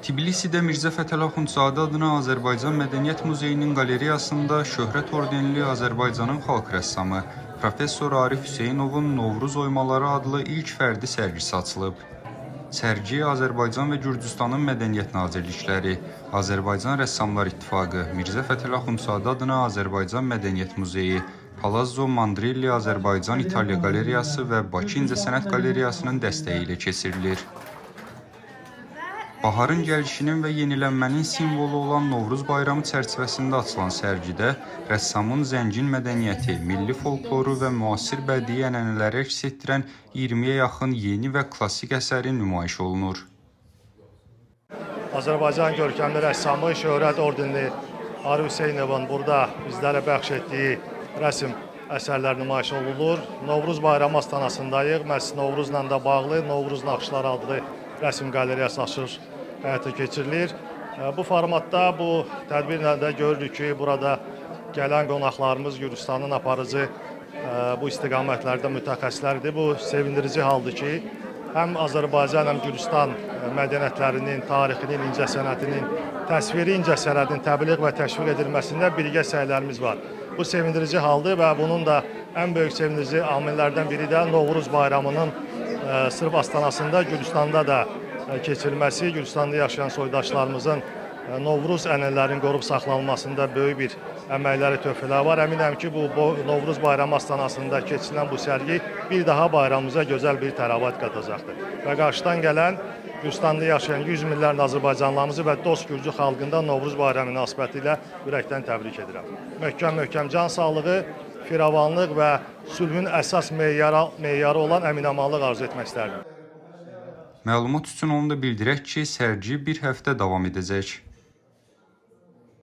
Tbilisidə Mirzə Fətəli Axundzadə adına Azərbaycan Mədəniyyət Muzeyinin qalereyasında Şöhrət ordenli Azərbaycanın xalq rəssamı professor Arif Hüseynovun Novruz oymaları adlı ilk fərdi sərgisi açılıb. Sərgi Azərbaycan və Gürcüstanın Mədəniyyət Nazirlikləri, Azərbaycan Rəssamlar İttifaqı, Mirzə Fətəli Axundzadə adına Azərbaycan Mədəniyyət Muzeyi, Palazzo Mandrilli Azərbaycan İtaliya Qalereyası və Bakı İncəsənət Qalereyasının dəstəyi ilə keçirilir. Baharın gəlişinin və yenilənmənin simvolu olan Novruz bayramı çərçivəsində açılan sərgidə rəssamın zəngin mədəniyyəti, milli folkloru və müasir bədii ənənələri əks etdirən 20-yə yaxın yeni və klassik əsəri nümayiş olunur. Azərbaycan görkəmli rəssamı Şöhrət ordenli Arif Hüseynovun burada bizlərə bəxş etdiyi rəsm əsərlər nümayiş olunur. Novruz bayramı astanasındayıq. Məhz Novruzla da bağlı Novruz Naxışları adlı rəsm qalereyası açılış həyata keçirilir. Bu formatda bu tədbirlə də görürük ki, burada gələn qonaqlarımız Gürcüstanın aparıcı bu istiqamətlərdə mütəxəssislərdir. Bu sevindirici haldır ki, həm Azərbaycan, həm Gürcüstan mədəniyyətlərinin, tarixinin, incəsənətinin, təsviri incəsənətin təbliğ və təşviq edilməsində birgə səylərimiz var. Bu sevindirici haldır və bunun da ən böyük sevindirici amillərdən biri də Novruz bayramının sırf astanasında Gürcüstanda da keçirilməsi, Gürcüstanda yaşayan soydaşlarımızın Novruz ənənələrinin qorub saxlanılmasında böyük bir əməkləri, töhfələri var. Əminəm ki, bu Novruz bayramı astanasında keçirilən bu sərgi bir daha bayramımıza gözəl bir təravət qatacaqdır. Və qarşıdan gələn Gürcüstanda yaşayan 100 minlərlə azərbaycanlılarımızı və dost gürcü xalqında Novruz bayramı münasibətilə ürəkdən təbrik edirəm. Möhkəm-möhkəm can sağlığı, firavanlıq və sülhün əsas meyarı olan əminamanlıq arzu etmək istərdim. Məlumat üçün onu da bildirək ki, sərgi bir həftə davam edəcək.